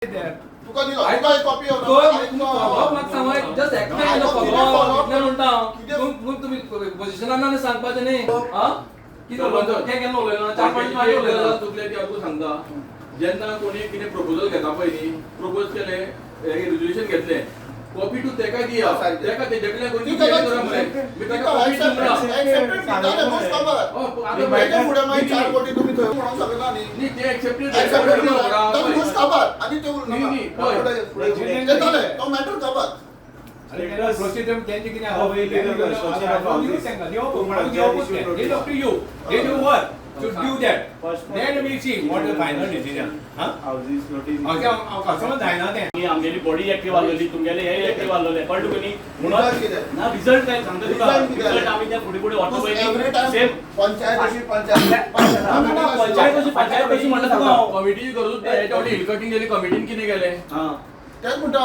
There. तुका दिलो, तुका एक कॉपी. म्हाका सांग, जस्ट एक्सप्लेन फॉलो कितलें म्हणटा हांव. तुमी पोजिशनान ना सांगपाचें न्ही. आं, कितें उलयता तें केन्ना उलयना, चार पांच मागीर उलयता. चुकले ती हांव सांगता. जेन्ना कोणी कितें प्रपोजल घेता पळय न्ही, प्रपोज केलें, रेजोल्युशन घेतलें, कॉपी टू तेका दिया, तेका तेजे कडल्यान कोणी करा मरे. मी ताका कॉपी दिवना. फुडें मागीर 4 कोटी तुमी थंय म्हणूंक शकना न्ही. न्ही, ते एक्सेप्टेड. गोश्ट काबार आनी ते उरना, तो मॅटर काबार. प्रोसिजर त्यांचे कितें आसा पळय, up to you. They do work to do that. Then we see what the final decision. हां, हांव कसो जायना तें. आमगेली बॉडी एक्टिव्ह आसलेली, तुमगेले हे एक्टिव्ह आसलेले, कळ्ळें तुका न्ही? म्हणून ना रिजल्ट काय सांगता तुका, रिजल्ट आमी त्या फुडें फुडें वता पळय सेम. पंचायत अशी पंचायत. पंचायत कशी, पंचायत कशी म्हणलं तुका हांव. कमिटीची गरजूच ना. हेच्या फावटी हिल कटिंग केली, कमिटीन कितें केलें? तेच म्हणटा,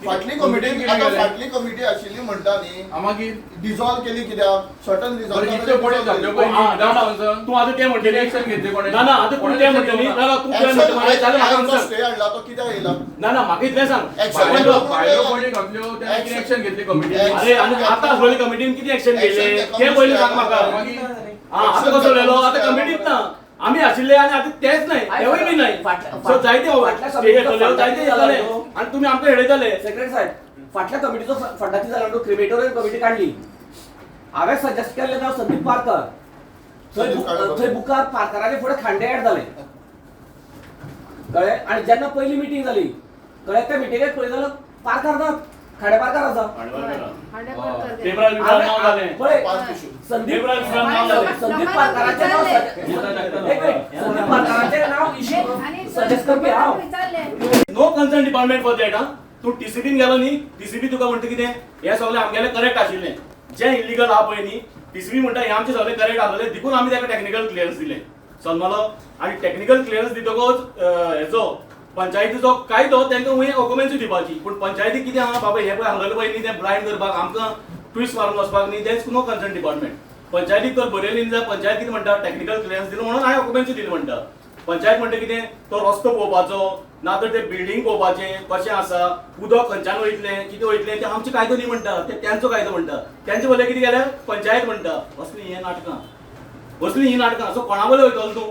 फाटली कमिटी, आतां फाटली कमिटी आशिल्ली म्हणटा न्ही. मागीर डिझॉल्व केली कित्याक? सर्टन बरें, इतल्यो बॉडी जाल्ल्यो पळय न्ही विदाउट कन्सर्न. तूं आतां तें म्हणटली. एक्शन घेतली कोणें? ना ना, आतां तूं तें म्हणटली. ना ना, तूं तें म्हणटली, जालें, म्हाका सांग. स्टे हाडला तो कित्याक येयला? ना ना, म्हाका इतलें सांग. भायलो भायलो बॉडी घातल्यो तेन्ना कितें एक्शन घेतली कमिटीन? अरे, आनी आतां आसलेली कमिटीन कितें एक्शन घेतलें तें पयलीं सांग म्हाका. मागीर आं, आतां कसो उलयलो? आतां कमिटीत ना आमी आशिल्ले आनी आतां तेच न्हय, तेवूय बी न्हय. सो जायते स्टे घेतले, जायते जाले आनी तुमी आमकां हेडयतले. सेक्रेटरी साहेब, फाटल्या कमिटीचो फंडा कितें जालो? क्रिमेटोरियम कमिटी काडली, हांवें सजेस्ट केल्लें नांव संदीप पारकर. थंय थंय बुकार पारकराचे फुडें खांडे ऍड जाले, कळ्ळें? आनी जेन्ना पयली मिटींग जाली, कळ्ळें, त्या मिटिंगेक पळयत जाल्यार पारकार नात, खांडे पारकार आसा. पेपरार बिपरार नांव जालें. पळय, संदीप संदीप पारकाराचें नांव, एक मिनिट, संदीप पारकाराचें नांव इश्यू सजेस्ट करपी हांव. No concern department for that. हा, तूं टीसीबीन गेलो न्ही, टीसीबी तुका म्हणटा कितें, हें सगळें आमगेलें करेक्ट आशिल्लें, जें इलिगल आहा पळय न्ही. टीसीबी म्हणटा हें आमचें सगळें करेक्ट आसलें, देखून आमी ताका टॅक्निकल क्लियरन्स दिलें, समजलो? आनी टॅक्निकल क्लियरन्स दितकच हेचो पंचायतीचो कायदो तांकां वयर ऑक्युपन्सी दिवपाची. पूण पंचायती कितें आहा बाबा, हें पळय हांगलें पळय न्ही, तें ब्लायंड करपाक आमकां ट्विस्ट मारून वचपाक न्ही. That's no concern department. पंचायतीक तर बरयली जाल्यार पंचायत कितें म्हणटा, टॅक्निकल क्लियरन्स दिलो म्हणून हांवें ऑक्युपन्सी दिली म्हणटा. पंचायत म्हणटा कितें, तो रस्तो पळोवपाचो ना तर ते बिल्डींग पळोवपाचें कशें आसा, उदक खंयच्यान वयतलें, कितें वयतलें, तें आमचे कायदो न्ही म्हणटा, ते त्यांचो कायदो म्हणटा. तेंचे बदले कितें केलें, पंचायत म्हणटा. असलीं हें नाटकां, असलीं ही नाटकां. सो कोणा बदले वयतलो तूं?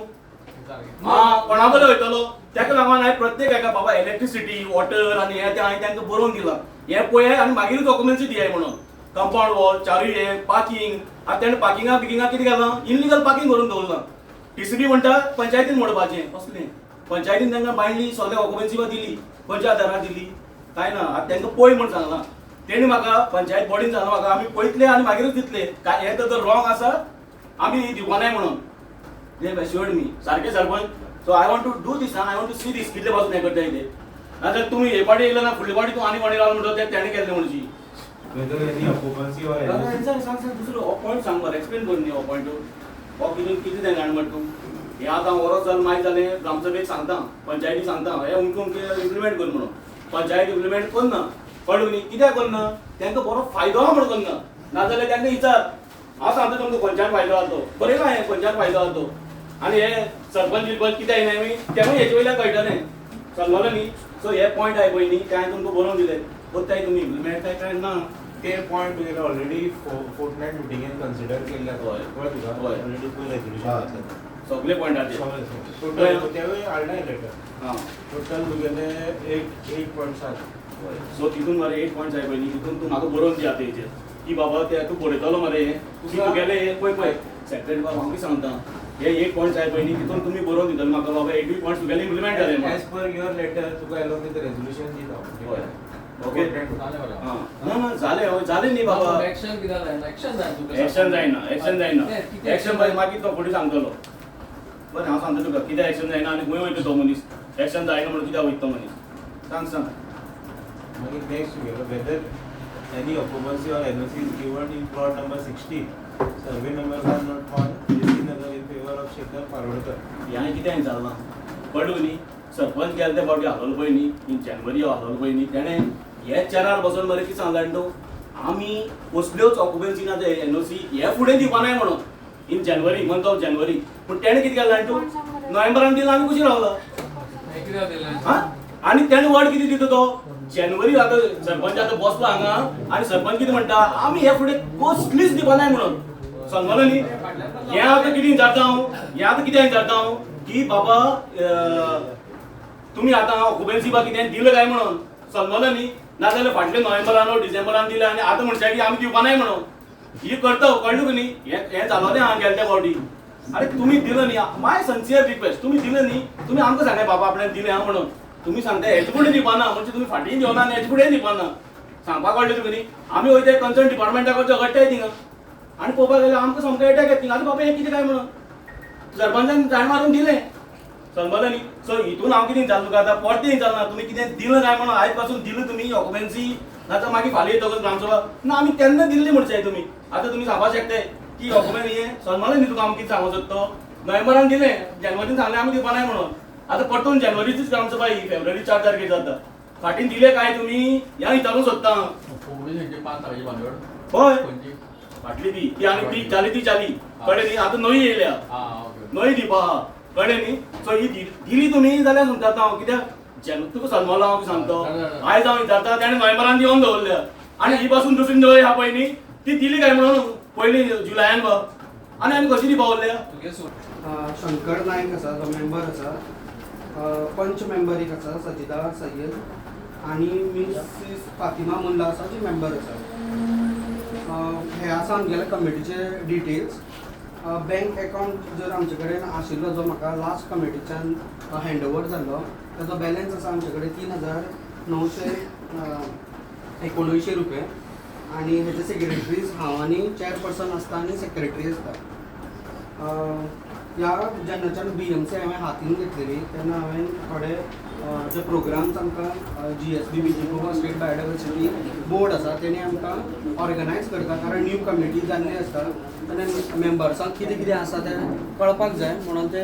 आं, कोणा बदले वयतलो? ताका लागून हांवें प्रत्येक एका बाबा इलेक्ट्रिसिटी, वॉटर आनी हें तें हांवें तांकां बरोवन दिलां, हें पळय आनी मागीरूच डॉक्युमेंट्स दियाय म्हणून. कंपाउंड वॉल, चारूय हें पार्किंग. आतां तेणें पार्किंगा बिकिंगा कितें केलां, इलिगल पार्किंग करून दवरलां. टीसीबी म्हणटा पंचायतीन मोडपाचें. असलें पंचायतीन तांकां बांयली सगळे ऑक्युपन्सी दिली, खंयच्या आदारार दिली काय ना. आतां तांकां पळय म्हूण सांगलां तेणी म्हाका, पंचायत बॉडीन सांगलां म्हाका, आमी पळयतले आनी मागीरूच दितले. काय हें तर रॉंग आसा, आमी दिवपा नाय म्हणून they assured me सारकें sarpanch. So I want to do this, I want to see this कितले पासून हें करताय ते. नाजाल्यार तुमी हे पाटी येयले ना, फुडले पाटी तूं आनी कोणी रावन म्हणटा ते तेणें केल्लें म्हणशी. Whether any occupancy or ना, NOC. सांग सांग सांग, दुसरो हो पॉयंट सांग मरे, एक्सप्लेन करून न्ही हो पॉयंट. हो कितें कितें तें जाण म्हणटा तूं. हें आतां वरोस जालें, मागीर जालें, ग्रामसभेक सांगता, पंचायती सांगता, हें अमकें अमकें इम्प्लिमेंट कर म्हणून. पंचायत इम्प्लिमेंट करना, कळ्ळें न्ही? कित्याक करना? तांकां बरो फायदो आहा म्हणून करना. नाजाल्यार तांकां विचार, हांव सांगता तुमकां खंयच्यान फायदो आहा तो, बरयला हें खंयच्यान फायदो आहा तो. आनी हे सरपंच बिरपंच कितें येयना न्ही, तेमूय हेचे वयल्यान कळटलें, समजलें न्ही? सो हे पॉयंट आहाय पळय न्ही, ते हांवें तुमकां बरोवन दिले, करताय तुमी इम्प्लिमेंट काय काय ना? ते पॉयंट तुगेले ऑलरेडी फोर्टनायट मिटिंगेन कन्सिडर केल्ले. हय. कळ्ळें तुका? हय. ऑलरेडी पयर रेजोल्युशन घेतलें. सगळे पॉयंटाचेर. टोटल तेवूय हाडलाय लेटर. हां. टोटल तुगेले एक 8.7. सो तितून मरे 8 पॉयंट्स आहाय पळय न्ही, तितून तूं म्हाका बरोवन दी आतां हेचेर की बाबा ते तूं बरयतलो मरे हें की तुगेले हे पळय पळय सेक्रेटरी बाब, हांव कितें सांगता, हे 8 पॉयंट्स आहाय पळय न्ही, तितून तुमी बरोवन दितले म्हाका बाबा एटूय पॉयंट्स तुगेले इम्प्लिमेंट जाले म्हणून. एज पर your letter तुका along with resolution दिता. हय, ओके. हां, ना ना, जालें, हय जालें न्ही बाबा. एक्शन कित्याक जायना? एक्शन जायना तुका. एक्शन जायना, एक्शन जायना. कितें? एक्शन मागीर तो फुडें सांगतलो. बरें, हांव सांगता तुका कित्याक एक्शन जायना आनी खंय वयता तो मनीस. एक्शन जायना म्हणून कित्याक वयता तो मनीस, सांग सांग. मागीर नेक्स्ट तुगेलो whether any occupancy or NOC is given in plot number 16, survey number 101, JC Nagar, in favour of Shekhar Parwadkar. हें कितें विचारलां, कळ्ळें न्ही? सरपंच गेले ते फावटी हालोवलो पळय न्ही, इन जानेवारी हालोवलो पळय न्ही, तेणें हे चेरार बसून मरे कितें सांगलां जाणा तूं, आमी कसल्योच ऑक्युपन्सी ना ते एनओसी हे फुडें दिवपा नाय म्हणून in January, month of January. पूण तेणें कितें केलें जाणा तूं, नोव्हेंबरान दिलां आनी कुशीन रावला. हें कित्याक दिलें? हां. आनी तेणें वर्ड कितें दिता तो जानेवारी. आतां सरपंच आतां बसलो हांगा आनी सरपंच कितें म्हणटा, आमी हे फुडें कसलीच दिवपा म्हणून समजलो न्ही. हें आतां कितें विचारता हांव, हें आतां कितें विचारता हांव की बाबा तुमी आतां ऑक्युपन्सी बा कितें दिलें काय म्हणून समजलो न्ही. नाजाल्यार फाटले नोव्हेंबरान डिसेंबरान दिलें आनी आतां म्हणटा की आमी दिवपा नाय म्हणून ही करता, कळ्ळें न्ही. हें जालोलें हांगा गेले त्या फावटी. अरे तुमी दिलं न्ही, माय सन्सियर रिक्वेस्ट, तुमी दिलं न्ही, तुमी आमकां सांगाय बाबा आपल्यान दिलें हा म्हणून. तुमी सांगता हेजे फुडें दिवपा ना म्हणजे तुमी फाटीं दिवना आनी हेजे फुडें दिवपा ना, सांगपाक कळ्ळें तुका न्ही. आमी वयता कन्सर्न डिपार्टमेंटा कडेन झगडटाय थिंगा आनी पळोवपाक गेल्यार आमकां सामकें एटॅक येता थिंगा. आतां बाबा हें कितें काय म्हणून सरपंचान झाड मारून दिलें, समजलें न्ही. सो हितून हांव कितें विचारता तुका आतां परतें विचारना, तुमी कितें दिलें काय म्हणून आयज पासून दिलें तुमी ऑक्युपन्सी, नातर मागीर फाल्यां येतकच ग्रामसभा ना आमी तेन्ना दिल्ली म्हणचे तुमी. आतां तुमी सांगपाक शकताय की ऑक्युपन्सी हें समजलें न्ही तुका. आमी कितें सांगूंक सोदता, नोव्हेंबरान दिलें, जानेवारीन सांगलें आमी दिवपा नाय म्हणून. आतां परतून जानेवारीचीच ग्रामसभा ही फेब्रुवारी 4 तारखेर जाता. फाटीं दिलें काय तुमी ह्या विचारूंक सोदता. हय फाटली ती ती आनी ती जाली ती जाली, कळ्ळें न्ही. आतां नवी येयल्या, नवी दिवपा आहा, कळ्ळें न्ही. सो ही दिली तुमी जाल्यार समजता हांव, कित्याक जेन्ना तुका समजलो हांव सांगता. आयज हांव विचारता तेणें नोव्हेंबरान दिवन दवरल्या आनी ही पासून दुसरी नवी आहा पळय न्ही ती दिली काय म्हणून पयली जुलयान बा आनी आमी कशी दिवपा उरल्या. शंकर नायक आसा जो मेंबर आसा, पंच मेंबर एक आसा सजिदा सय्यद आनी मिसीस फातिमा मुल्ला आसा जी मेंबर आसा. हे आसा आमगेले कमिटीचे डिटेल्स. बँक अकावंट जर आमचे कडेन आशिल्लो जो म्हाका लास्ट कमिटीच्यान हँड ओवर जाल्लो ताजो बॅलन्स आसा आमचे कडेन 3,979 रुपये आनी हेजे सेक्रेटरीज हांव आनी चेअरपर्सन आसता आनी सेक्रेटरी आसता. ह्या जेन्नाच्यान BMC हांवें हातीन घेतलेली तेन्ना हांवें थोडे जे प्रोग्राम्स आमकां GSB Goa state biodiversity board आसा तेणी आमकां ऑर्गनायज करता, कारण न्यू कमिटी जाल्ली आसता तेन्ना मेंबर्सांक कितें कितें आसा तें कळपाक जाय म्हणून ते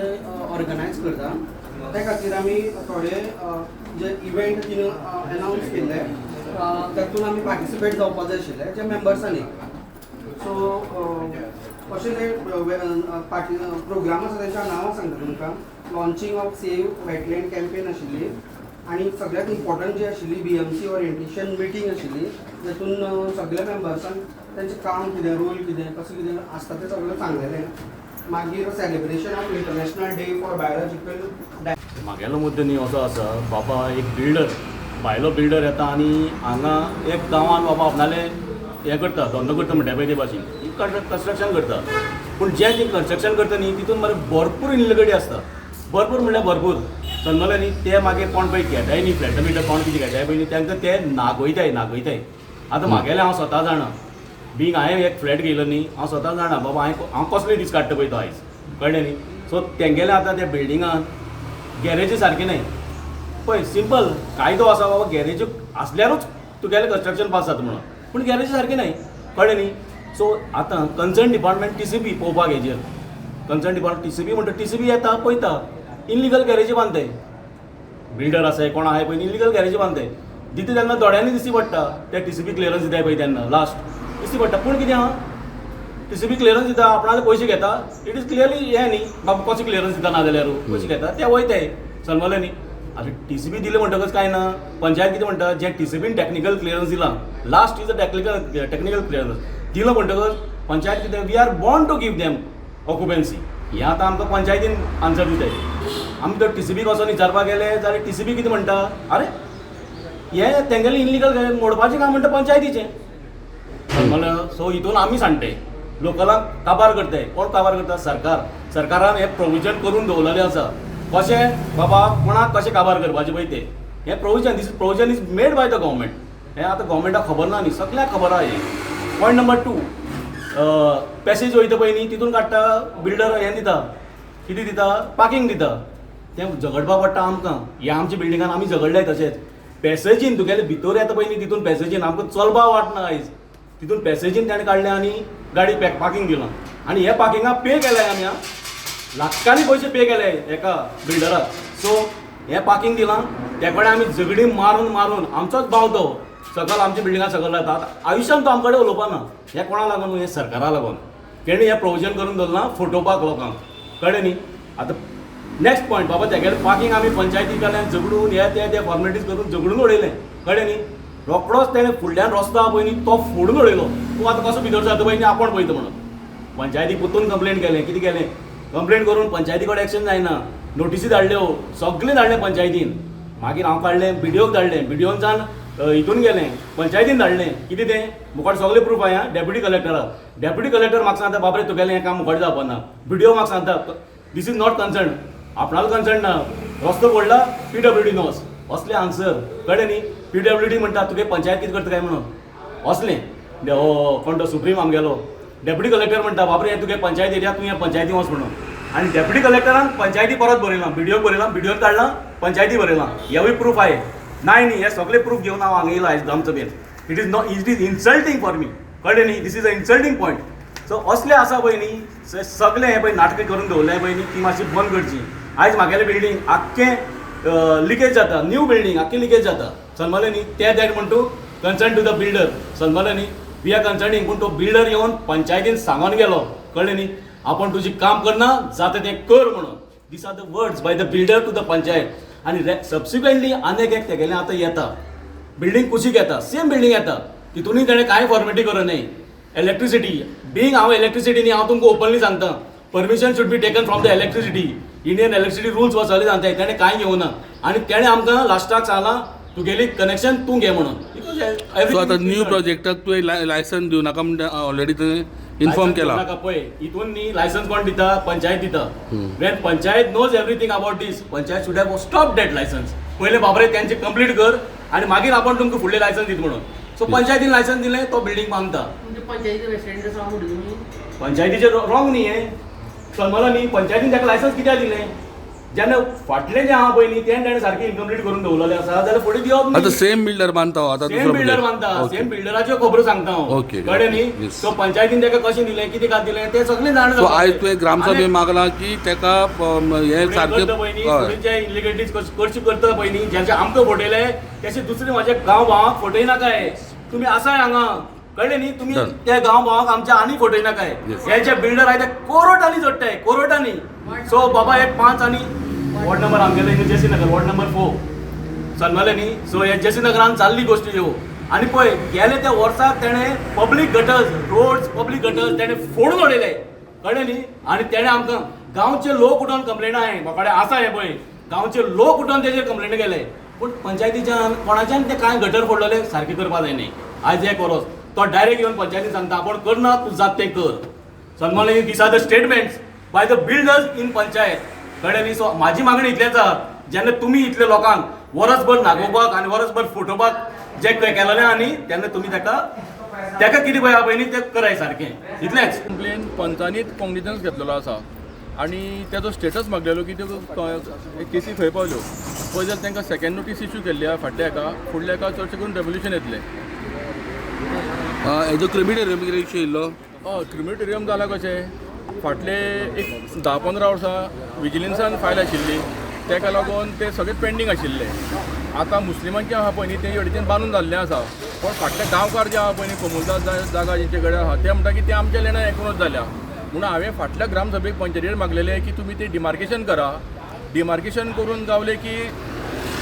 ऑर्गनायज करता. त्या खातीर आमी थोडे जे इव्हेंट तिणें एनावन्स केल्ले तातूंत आमी पार्टिसिपेट जावपाक जाय आशिल्ले जे मेंबर्सांनी. सो अशें जे पार्टी प्रोग्राम आसा तेंच्या नांवां सांगता तुमकां. Launching of save wetland campaign आशिल्ली आनी सगळ्यात इम्पॉर्टंट जी आशिल्ली BMC orientation meeting आशिल्ली, जेतून सगळ्या मेंबर्सांक तेंचें काम कितें, रोल कितें, कशें कितें आसता तें सगळें सांगलेलें. मागीर celebration of international day for biological. म्हागेलो मुद्दो न्ही असो आसा, बाबा एक बिल्डर भायलो बिल्डर येता आनी हांगा एक गांवान बाबा आपणाले हें करता, धंदो करता म्हणटा पळय ते भाशेन कन्स्ट्रक्शन करता. पूण जें जें कन्स्ट्रक्शन करता न्ही तितून मरे भरपूर इनलिगटी आसता, भरपूर म्हणल्यार भरपूर समजलें न्ही. ते मागीर कोण पळय घेताय न्ही फ्लॅट बिट कोण कितें घेताय पळय न्ही तांकां ते नागयताय नागयताय. आतां म्हागेलें हांव स्वता जाणा, बींग हांवें एक फ्लॅट घेयलो न्ही, हांव स्वता जाणा बाबा हांवें हांव कसले दीस काडटा पळय तो आयज, कळ्ळें न्ही. सो तेंगेलें आतां त्या बिल्डिंगान गॅरेजी सारकी न्हय पळय, सिंपल कायदो आसा बाबा गॅरेज आसल्यारूच तुगेलें कन्स्ट्रक्शन पास जाता म्हणून, पूण गॅरेजी सारकी न्हय, कळ्ळें न्ही. सो आतां कन्सर्न डिपार्टमेंट TCP पळोवपाक हेजेर, कन्सर्न डिपार्टमेंट TCP म्हणटा, TCP येता पळयता इनलिगल गॅरेजी बांदताय, बिल्डर आसाय कोण आहाय पळय इनलिगल गॅरेजी बांदताय दिता तेन्ना दोळ्यांनी दिसती पडटा ते TCP clearance दिताय पळय तेन्ना लास्ट दिसती पडटा. पूण कितें आहा TCP clearance दिता आपणाले पयशे घेता, it is clearly हें न्ही बाबा कशें क्लियरन्स दिता ना जाल्यार पयशे घेता ते वयताय, समजलें न्ही. आतां TCP दिलें म्हणटकच कांय ना, पंचायत कितें म्हणटा जें TCPन टॅक्निकल क्लियरन्स दिलां last is a technical clearance दिलो म्हणटकच पंचायत कितें we are bound to give them occupancy. हें आतां आमकां पंचायतीन आन्सर दिताय. आमी तर TCP वचोन विचारपाक गेले जाल्यार TCP कितें म्हणटा, अरे हें तेंगेलें इनलिगल मोडपाचें काम म्हणटा पंचायतीचें. सो हितून आमी सांगताय लोकलांक काबार करताय. कोण काबार करता? सरकार. सरकारान हें प्रोविजन करून दवरलेलें आसा कशें बाबा कोणाक कशें काबार करपाचें पळय तें, हें provision, this provision is made by the government. हें आतां गव्हर्मेंटाक खबर ना न्ही, सगळ्यांक खबर आहा हें. पॉयंट नंबर 2, पॅसेज वयता पळय न्ही तितून काडटा बिल्डर हें दिता, कितें दिता, पार्कींग दिता. तें झगडपा पडटा आमकां, ह्या आमच्या बिल्डिंगान आमी झगडले तशेंच पॅसेजीन तुगेले भितर येता पळय न्ही तितून पॅसेजीन आमकां चलपा वाट ना आयज, तितून पॅसेजीन ताणें काडलें आनी गाडी पार्कींग दिलां आनी हे पार्किंगाक पे केले आमी, आं लाखांनी पयशे पे केले एका बिल्डराक. सो हें पार्कींग दिलां त्या कडेन आमी झगडी मारून मारून आमचोच भाव तो सकल आमच्या बिल्डिंगा सकल येता, आतां आयुश्यान तो आमचे कडेन उलोवपा ना. हें कोणा लागून? हें सरकारा लागून. तेणी हें प्रोविजन करून दवरलां फटोवपाक लोकांक, कळ्ळें न्ही. आतां नेक्स्ट पॉयंट बाबा तेगेलें पार्किंग आमी पंचायती कडल्यान झगडून हे ते ते फॉर्मेलिटीज करून झगडून उडयलें, कळ्ळें न्ही. रोकडोच तेणें फुडल्यान रस्तो आहा पळय न्ही तो फोडून उडयलो. तूं आतां कसो भितर जाता पळय न्ही आपूण पळयता म्हणून. पंचायती परतून कंप्लेन केलें, कितें केलें, कंप्लेन करून पंचायती कडेन एक्शन जायना, नोटिसी धाडल्यो, सगळें धाडलें पंचायतीन. मागीर हांव काडलें बिडिओक धाडलें, बिडिओन जावन हितून गेलें पंचायतीन धाडलें. कितें तें मुखार सगळें प्रूफ आहा डेप्युटी कलेक्टराक. डेप्युटी कलेक्टर म्हाका सांगता बाबरे तुगेलें हें काम मुखार जावपा ना. बिडिओ म्हाका सांगता this is not concern, आपणालो कन्सर्न ना, रस्तो पडला पीडब्ल्यूडी नोस, असलें आन्सर, कळ्ळें न्ही. पीडब्ल्यूडी म्हणटा तुगे पंचायत कितें करता काय म्हणून, असलें हो कोण तो सुप्रीम आमगेलो डेप्युटी कलेक्टर म्हणटा बाबरे हें तुगे पंचायत एरिया, तूं हे पंचायती वच म्हणून. आनी डेप्युटी कलेक्टरान पंचायती परत बरयलां, बिडिओक बरयलां, बिडिओन काडलां, पंचायती बरयलां, हेवूय प्रूफ आहे. नाय न्ही, हे सगळे प्रूफ घेवन हांव हांगा येयला आयज ग्रामसभेन. It is not, it is insulting for me, कळ्ळें न्ही, this is a insulting point. So असले आसा पळय न्ही सगळें हें पळय नाटकां करून दवरलें पळय न्ही ती मातशी बंद करची. आयज म्हागेलें बिल्डींग आख्खें लिकेज जाता, न्यू बिल्डींग आख्खें लिकेज जाता, समजलें न्ही. ते that म्हण तूं कन्सर्न टू the builder, समजलें न्ही, we are concerning. पूण तो बिल्डर येवन पंचायतीन सांगोन गेलो, कळ्ळें न्ही, आपूण तुजें काम करना जाता तें कर म्हणून. These are the words by the builder to the panchayat. आनी सबसिक्वंटली आनीक एक तेगेलें आतां येता बिल्डींग कुशीक येता, सेम बिल्डींग येता, तितूनय तेणें कांय फॉर्मेलिटी करूं न्हय. इलेक्ट्रिसिटी बींग हांव इलेक्ट्रिसिटी न्ही, हांव तुमकां ओपनली सांगता, permission should be taken from the electricity, Indian electricity rules वा सगळें सांगता, तेणें कांय घेवना. आनी तेणें आमकां लास्टाक सांगलां तुगेली कनेक्शन तूं घे म्हणून. सो आतां न्यू प्रोजेक्टाक तुवें लायसन्स दिवं नाका म्हणटा ऑलरेडी तुवें इन्फॉर्म केला. पळय हितून न्ही लायसन्स कोण दिता, पंचायत दिता. When panchayat knows everything about this, panchayat should have stop that licence. पयलें बाबरे तेंचे कंप्लीट कर आनी मागीर आपूण तुमकां फुडलें लायसन्स दिता म्हणून. सो पंचायतीन लायसन्स दिलें, तो बिल्डींग बांदता. पंचायतीचें रॉंग न्ही हें, समजलो न्ही. पंचायतीन ताका लायसन्स कित्याक दिलें जेन्ना फाटलें जें आहा पळय न्ही तें ताणें सारकें इनकम्प्लीट करून दवरलेलें आसा जाल्यार फुडें दिवप. आतां सेम बिल्डर बांदता, आतां सेम बिल्डर बांदता, सेम बिल्डराच्यो खबरो सांगता हांव, कळ्ळें न्ही. सो पंचायतीन ताका कशें दिलें, कितें काय दिलें तें सगळें जाण. सो आयज तुवें ग्रामसभे मागलां की ताका हें सारकें पळय न्ही, जे इलिगलिटीज करची करता पळय न्ही, ज्याचे आमकां फटयले तशें दुसरे म्हाज्या गांव भावांक फटयनाकाय. तुमी आसाय हांगा, कळ्ळें न्ही, तुमी त्या गांव भावांक आमच्या आनी फटयनाकाय. हे जे बिल्डर आहाय ते कोरोटांनी जोडटाय, कोरोटांनी. सो बाबा हे 5 आनी वॉर्ड नंबर आमगेले जेसी नगर वॉर्ड नंबर 4 समजलें न्ही. सो हे जेसी नगरान जाल्ली गोश्टी ह्यो. आनी पळय गेले त्या वर्साक तेणें public gutters, roads, public gutters तेणें फोडून उडयले, कळ्ळें न्ही. आनी तेणें आमकां गांवचे लोक उठोन कंप्लेन आहे म्हाका आसा हें पळय, गांवचे लोक उठोन तेजेर कंप्लेन केले, पूण पंचायतीच्यान कोणाच्यान ते कांय गटर फोडलेले सारकें करपा जाय न्ही. आयज एक वरोस तो डायरेक्ट येवन पंचायतीन सांगता आपूण करना, तूं जात तें कर, समजलें. These are the statements by the builders in panchayat, कळ्ळें न्ही. सो म्हाजी मागणी इतलेंच आहा, जेन्ना तुमी इतले लोकांक वरसभर नागोवपाक आनी वरसभर फटोवपाक जे केलेलें आनी तेन्ना तुमी ताका ताका कितें पळय पळय न्ही तें कराय सारकें, इतलेंच. कंप्लेन पंचांनीच कॉग्निजन्स घेतलेलो आसा आनी तेजो स्टेटस मागलेलो की त्यो केसी खंय पावल्यो. पळय जाल्यार तांकां सेकंड नोटीस इश्यू केल्ली आहा फाटल्या एका, फुडल्या एका चडशें करून रेवोल्युशन येतलें. हेजो क्रिमिटेरियम कितें इश्यू येयल्लो? हय, क्रिमिटेरियम जालां कशें, फाटले एक 10-15 वर्सां विजिलन्सान फायल आशिल्ली, ताका लागून ते सगळे पेंडींग आशिल्ले. आतां मुस्लिमांचें आहा पळय न्ही तें अडेचेन बांदून जाल्लें आसा, पूण फाटले गांवकार जे आहा पळय न्ही कोमुलदाद जागा जेंचे कडेन आहा ते म्हणटा की ते आमच्या लेणां एकोनच जाल्या. म्हणून हांवें फाटल्या ग्रामसभेक पंचायतीर मागलेलें की तुमी तें डिमार्केशन करा, डिमार्केशन करून गावलें की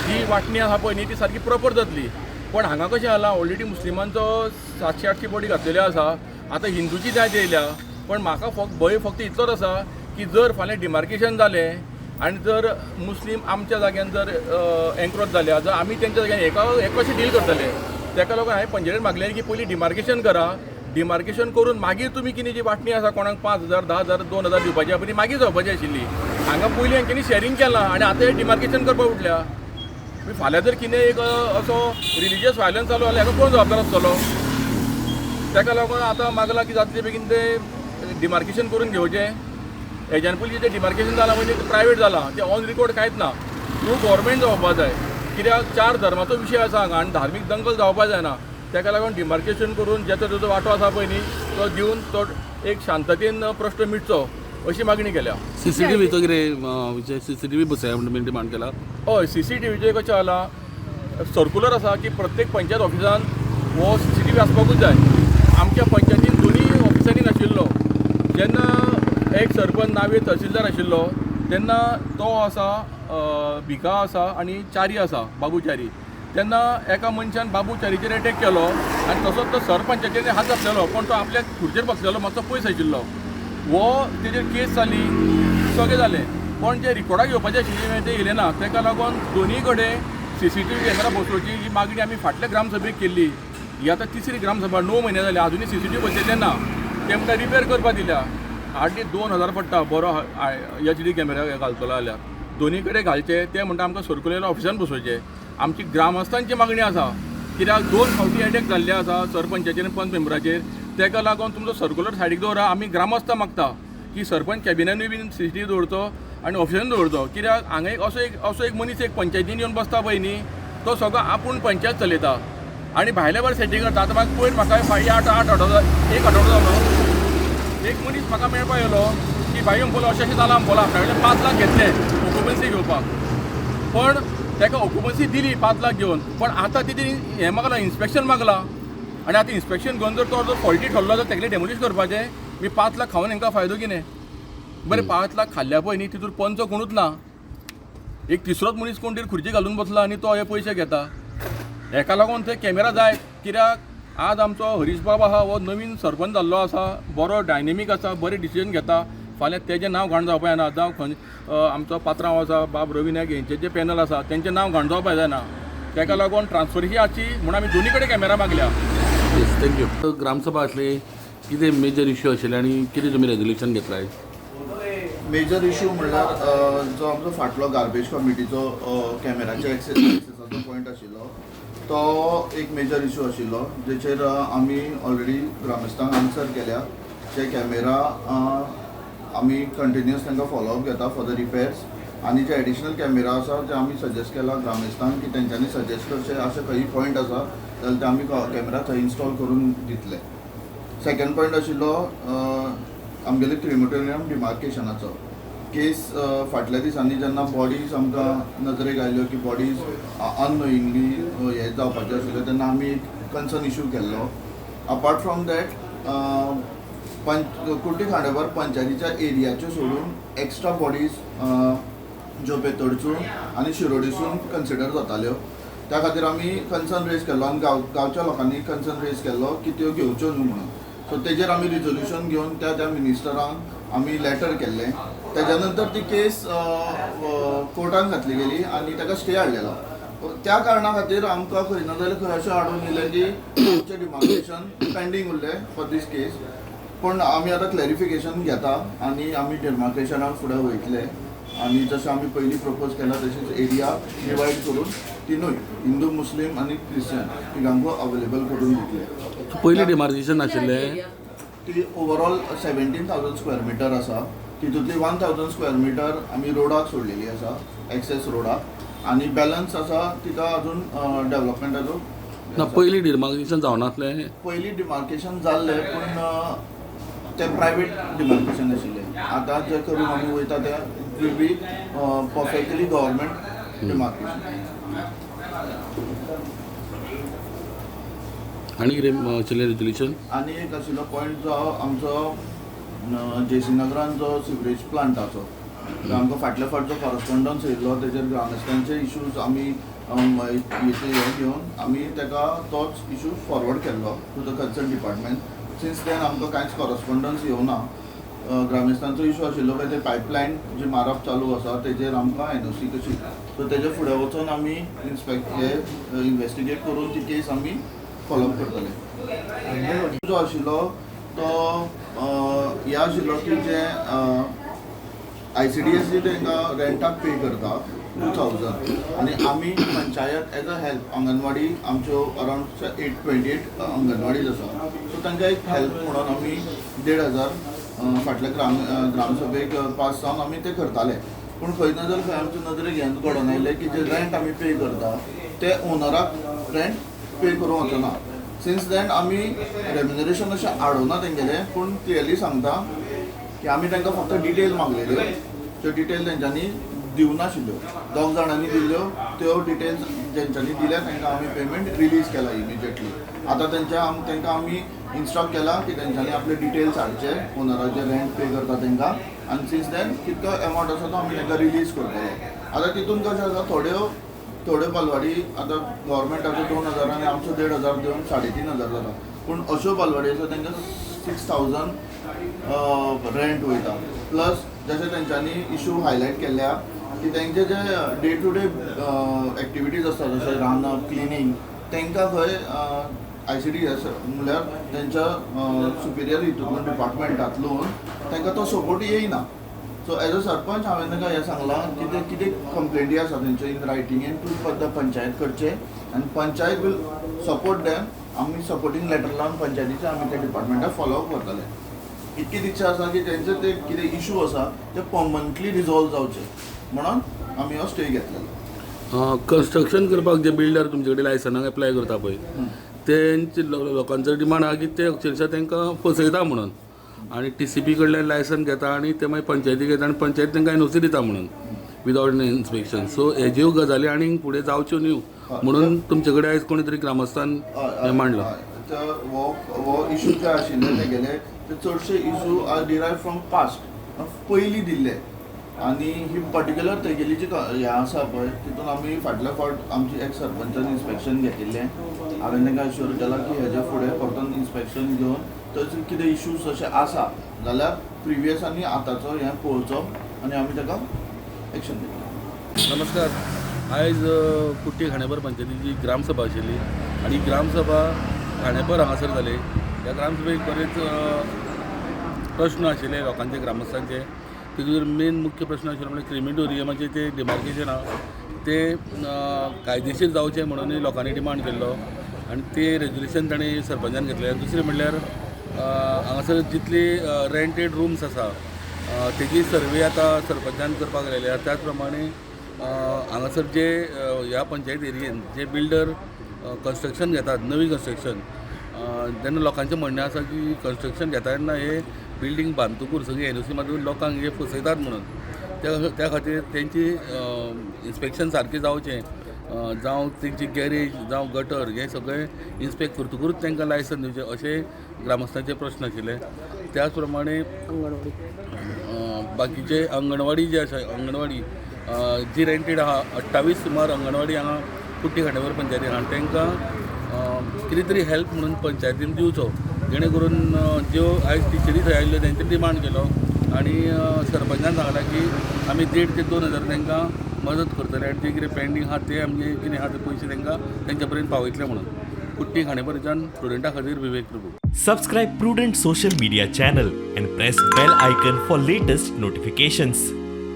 जी वांटणी आहा पळय न्ही ती सारकी प्रोपर जातली. पण हांगा कशें जालां, ऑलरेडी मुस्लिमांचो 700-800 बॉडी घातलेल्यो आसा, आतां हिंदूची जायत येयल्या. पण म्हाका फक्त भंय फक्त इतलोच आसा की जर फाल्यां डिमार्केशन जालें आनी जर मुस्लीम आमच्या जाग्यान जर एन्क्रोच जाल्या, जर आमी तेंच्या जाग्यान हेका कशें डील करतले. ताका लागून हांवें पंचायतीन मागलें की पयलीं डिमार्केशन करा, डिमार्केशन करून मागीर तुमी कितें जी वांटणी आसा कोणाक 5,000, 10,000, 2,000 दिवपाची आसा ती मागीर जावपाची आशिल्ली. हांगा पयलीं हेंच्यांनी शॅरींग केलां आनी आतां हें डिमार्केशन करपाक उठल्या. फाल्यां जर कितें एक असो रिलिजियस व्हायलन्स चालू जाल्यार हाका कोण जबाबदार आसतलो. ताका लागून आतां मागलां की जातले बेगीन तें डिमार्केशन करून घेवचें. हेज्यान पयलीं जें डिमार्केशन जालां म्हणजे तें प्रायवेट जालां, तें ऑन रिकॉर्ड कांयच ना. थ्रू गव्हर्मेंट जावपा जाय, कित्याक 4 धर्माचो विशय आसा हांगा आनी धार्मीक दंगल जावपा जायना. ताका लागून डिमार्केशन करून जेचो तेजो वांटो आसा पळय न्ही तो दिवन तो एक शांततेन प्रश्न मिटचो अशी मागणी केल्या. सीसीटीव्हीचो कितें विशय, सीसीटीव्ही बसया म्हणून डिमांड केला? हय, सीसीटीव्हीचें कशें जालां, सर्कुलर आसा की प्रत्येक पंचायत ऑफिसान हो सीसीटीव्ही आसपाकूच जाय. आमच्या पंचायतीन दोनूय ऑफिसांनी नाशिल्लो. जेन्ना एक सरपंच नावे तहसीलदार आशिल्लो तेन्ना तो आसा, भिका आसा आनी च्यारी आसा, बाबू च्यारी. तेन्ना एका मनशान बाबू च्यारीचेर एटॅक केलो आनी तसोच तो सरपंचाचेर हात घातलेलो, पण तो आपल्या खुर्चेर बसलेलो, मातसो पयस आशिल्लो. हो तेजेर केस जाली, सगळें जालें, पण जे रिकॉर्डाक येवपाचें आशिल्लें तें येयलें ना. तेका लागून दोनूय कडेन CCTV camera बसोवची ही मागणी आमी फाटल्या ग्रामसभेक केल्ली. ही आतां तिसरी ग्रामसभा, 9 म्हयने जाले आजुनूय CCTV बसयल्ले ना. ते म्हणटा रिपेर करपाक दिल्या, हार्डली 2000 पडटा बरो HD camera घालतलो जाल्यार. दोनूय कडेन घालचे ते म्हणटा आमकां सर्कुलर ऑफिसान बसोवचे. आमची ग्रामस्थांची मागणी आसा, कित्याक 2 फावटी एटॅक जाल्ले आसा सरपंचाचेर आनी पंच मेंबराचेर. तेका लागून तुमचो सर्कुलर सायडीक दवरा. आमी ग्रामस्थां मागता की सरपंच कॅबिनानूय बीन CCTV दवरचो आनी ऑफिसान दवरचो, कित्याक हांगा एक असो एक मनीस एक पंचायतीन येवन बसता पळय न्ही, तो सगळो आपूण पंचायत चलयता आनी भायल्या भायर सेटींग करता. आतां म्हाका पयर म्हाका 8 आठवडो एक आठवडो जालो, एक मनीस म्हाका मेळपा येयलो की भाई म्हणलो अशें अशें जालां म्हणलो, आपल्या कडल्यान 5 लाख घेतले ऑक्युपन्सी घेवपाक, पण ताका ऑक्युपन्सी दिली 5 लाख घेवन, पण आतां तेजेर हें मागलां, इन्स्पेक्शन मागलां. आनी आतां इन्स्पेक्शन घेवन जर तो जर फॉल्टी ठरलो जाल्यार तेगेलें डेमोलिश करपाचें. मी 5 लाख खावन हांकां फायदो कितें? बरें, 5 लाख खाल्ल्या पळय न्ही तितूर पंच कोणूच ना, एक तिसरोच मनीस कोण तरी खुर्ची घालून बसला आनी तो हे पयशे घेता. हेका लागून ते कॅमेरा जाय, कित्याक आज आमचो हरीश बाब आहा, हो नवीन सरपंच जाल्लो आसा, बरो डायनेमीक आसा, बरें डिसिजन घेता. फाल्यां तेजें नांव घाण जावपा जायना, जावं खंय आमचो पात्रांव आसा बाब रवी नायक हेंचें जें पॅनल आसा तेंचें नांव घाण जावपा जायना. तेका लागून ट्रान्सफरशी आसची म्हूण आमी दोनी कडेन कॅमेरा मागल्या. Yes, thank you. ग्रामसभा आसली, कितें मेजर इश्यू आशिल्ले आनी कितें तुमी रेजोल्युशन घेतलाय? मेजर इश्यू म्हणल्यार जो आमचो फाटलो गार्बेज कमिटीचो कॅमेराचे एक्सेसाचो पॉयंट आशिल्लो तो एक मेजर इश्यू आशिल्लो, जेचेर आमी ऑलरेडी ग्रामस्थांक आन्सर केल्या. जे कॅमेरा आमी कंटिन्युअस तांकां फॉलोअप घेता फॉर the repairs, आनी जे एडिशनल कॅमेरा आसा जे आमी सजेस्ट केला ग्रामस्थांक की तेंच्यांनी सजेस्ट करचे अशे खंय पॉयंट आसा जाल्यार ते आमी कॅमेरा थंय इन्स्टॉल करून दितले. सेकंड पॉयंट आशिल्लो आमगेले क्रिमेटोरियम डिमार्केशनाचो केस. फाटल्या दिसांनी जेन्ना बॉडीज आमकां नजरेक आयल्यो की बॉडीज अननोईंगली हे जावपाच्यो आशिल्ल्यो तेन्ना आमी एक कन्सर्न इशू केल्लो. Apart from that Kunti Khandepar पंचायतीच्या एरियाच्यो सोडून एक्स्ट्रा बॉडीज ज्यो बेतोडसून आनी शिरोडीसून कन्सिडर जाताल्यो त्या खातीर आमी कन्सर्न रेज केल्लो आनी गांवच्या लोकांनी कन्सर्न रेज केल्लो की त्यो घेवच्यो न्हू म्हणून. सो तेजेर आमी रिजोल्युशन घेवन त्या त्या मिनिस्टरांक आमी लॅटर केल्लें. तेज्या नंतर ती केस कोर्टान घातली गेली आनी ताका स्टे हाडलेलो. त्या कारणा खातीर आमकां खंय ना जाल्यार खंय अशें हाडून दिलें की आमचें डिमार्केशन पेंडींग उरलें फॉर these case. पूण आमी आतां क्लॅरिफिकेशन घेता आनी आमी डिमार्केशनाक फुडें वयतले आनी जशें आमी पयलीं प्रपोज केला तशीच एरिया डिवायड करून तिनूय हिंदू, मुस्लीम आनी क्रिश्चन तिगांकूय अवेलेबल करून दितले. पयलीं डिमार्केशन आशिल्लें ती ओवरऑल 17,000 स्क्वेअर मिटर आसा, तितूंतली 1,000 स्क्वेअर मिटर आमी रोडाक सोडलेली आसा, एक्सेस रोडाक, आनी बॅलन्स आसा तिका अजून डेव्हलपमेंटाचो. ना, पयलीं डिमार्केशन जावनासलें? पयलीं डिमार्केशन जाल्लें पूण तें प्रायवेट डिमार्केशन आशिल्लें. आतां जें करून आमी वयता तें will be perfectly government demarcation. आनी कितें आशिल्लें रेजोल्युशन? आनी एक आशिल्लो पॉयंट जो आमचो जेसी नगरान जो सिवरेज प्लांटाचो आमकां फाटल्या फावट जो कॉरस्पोंडन्स येयल्लो तेजेर ग्रामस्थांचे इश्यूज आमी हे घेवन आमी ताका तोच इशू फॉरवर्ड केल्लो to the concern department. Since then आमकां कांयच कॉरस्पोंडन्स येवना. ग्रामस्थांचो इशू आशिल्लो काय ते पायपलायन जी मारप चालू आसा तेजेर आमकां NOC कशी, सो तेजे फुडें वचून आमी इन्स्पेक्ट हे इन्वेस्टिगेट करून ती केस आमी फॉलोअप करतले. जो आशिल्लो तो हे आशिल्लो की जे ICDS जी तांकां रेंटाक पे करता 2,000 आनी आमी panchayat as a help anganwadi आमच्यो अरावंड 828 अंगणवाडीज आसा, सो तांकां एक हेल्प म्हणून आमी 1,500 फाटल्या ग्रामसभेक पास जावन आमी ते करताले. पूण खंय ना जाल्यार खंय आमचे नदरेक हें घडोवन आयलें की जे रेंट आमी पे करता ते ओनराक रेंट पे करूंक वचना. सिन्स then आमी रेम्युनरेशन अशें हाडूना तेंगेलें, पूण क्लियरली सांगता की आमी तांकां फक्त डिटेल मागलेल्यो, त्यो डिटेल तेंच्यांनी दिवनाशिल्ल्यो. 2 जाणांनी दिल्ल्यो त्यो डिटेल्स जेंच्यांनी दिल्या तांकां आमी पेमेंट रिलीज केला इमिजिएटली. आतां तांकां आमी इन्स्ट्रक्ट केला की तेंच्यांनी आपले डिटेल्स हाडचे ओनराचे रेंट पे करता तांकां आनी सिन्स then कितको एमावंट आसा तो आमी तांकां रिलीज करतले. आतां तितून कशें आसा, थोड्यो थोड्यो बालवाडी आतां गव्हर्मेंटाचो 2000 आनी आमचो 1500 दिवन 3500 जाला, पूण अश्यो बालवाडी आसा तांकां 6000 रेंट वयता. प्लस जशें तेंच्यांनी इशू हायलायट केल्ले आहा की तेंचे जे डे टू डे एक्टिविटीज आसता, जशें रांदप, क्लिनींग, तांकां खंय ICDS म्हणल्यार तेंच्या सुपिरियर हितूंतल्यान डिपार्टमेंटांतल्यान तांकां तो सपोर्ट येयना. सो एज अ सरपंच हांवें तांकां हें सांगलां की ते कितें कंप्लेंटी आसा तेंच्यो इन रायटिंगेन तूं पंचायत करचें आनी पंचायत will support them. आमी सपोर्टींग लेटर लावन पंचायतीचे आमी त्या डिपार्टमेंटाक फॉलोअप करतले. इतकीच इच्छा आसा की तेंचे ते कितें इशू आसा ते परमनंटली रिजॉल्व जावचे म्हणून आमी हो स्टे घेतलेलो. कन्स्ट्रक्शन करपाक जे बिल्डर तुमचे कडेन लायसनाक एप्लाय करता पळय, तेंचे लोकांचो डिमांड आहा की ते अक्षरशा तांकां फसयता म्हणून, आनी TCP कडल्यान लायसन घेता आनी ते मागीर पंचायती घेता आनी पंचायत तांकां NOC दिता म्हणून विदावट इन्स्पेक्शन. सो हेज्यो गजाली आनीक फुडें जावच्यो न्हू म्हणून तुमचे कडेन आयज कोणी तरी ग्रामस्थान हें मांडलां. हो इशू जे आशिल्ले तेगेले ते चडशे issue are derive from past, पयलीं दिल्ले. आनी ही पर्टिक्युलर तेगेली जी हें आसा पळय तितून आमी फाटल्या फावट आमची एक सरपंचान इन्स्पेक्शन घेतिल्लें. हांवें तांकां अश्योर केलां की हेज्या फुडें परतून इन्स्पेक्शन घेवन थंयसर कितें इशूज अशे आसा जाल्यार प्रिवियस आनी आतांचो हें पळोवचो आनी आमी ताका एक्शन घेतले. नमस्कार. आयज कुट्टी खांडेपार पंचायतीची ग्रामसभा आशिल्ली आनी ग्रामसभा खांडेपार हांगासर जाली. ह्या ग्रामसभेक बरेच प्रश्न आशिल्ले लोकांचे, ग्रामस्थांचे. तितून मेन मुख्य प्रश्न आशिल्लो म्हणजे क्रिमिटोरियमाचें तें डिमार्केशन आहा तें कायदेशीर जावचें म्हणून लोकांनी डिमांड केल्लो आनी तें रेजोल्युशन तांणी सरपंचान घेतलें. दुसरें म्हणल्यार हांगासर जितली रेंटेड रुम्स आसा तेजी सर्वे आतां सरपंचान करपाक लायल्या. त्याच प्रमाणे हांगासर जे ह्या पंचायत एरियेन जे बिल्डर कन्स्ट्रक्शन घेतात, नवी कन्स्ट्रक्शन, जेन्ना लोकांचें म्हणणें आसा की कन्स्ट्रक्शन घेता तेन्ना हे बिल्डींग बांदतकूच सगळी NOC मारून लोकांक हे फसयतात म्हणून, त्या खातीर तेंची इन्स्पेक्शन सारकें जावचें, जावं तेंची गॅरेज जावं गटर हें सगळें इन्स्पेक्ट करतकूच तांकां लायसन दिवचें अशें ग्रामस्थांचे प्रश्न आशिल्ले. त्याच प्रमाणे बाकीचे अंगणवाडी जे आसा, अंगणवाडी जी रेंटेड आहा 28 सुमार अंगणवाडी हांगा कुट्टी खांडेपार पंचायतीन आहा, तांकां कितें तरी हेल्प म्हणून पंचायतीन दिवचो, जेणे करून ज्यो आयज टिचरी थंय आयिल्ल्यो तेंचे डिमांड केलो आनी सरपंचान सांगलां की आमी 1500 ते 2000 तांकां मदत करतले आनी जे कितें पेंडींग आहा ते आमचे कितें आहा ते पयशे तांकां तेंच्या पर्यंत पावयतले म्हणून. कुट्टी खांडेपारच्यान स्टुडंटा खातीर Vivek Prabhu. Subscribe Prudent social media channel and press bell icon for latest notifications.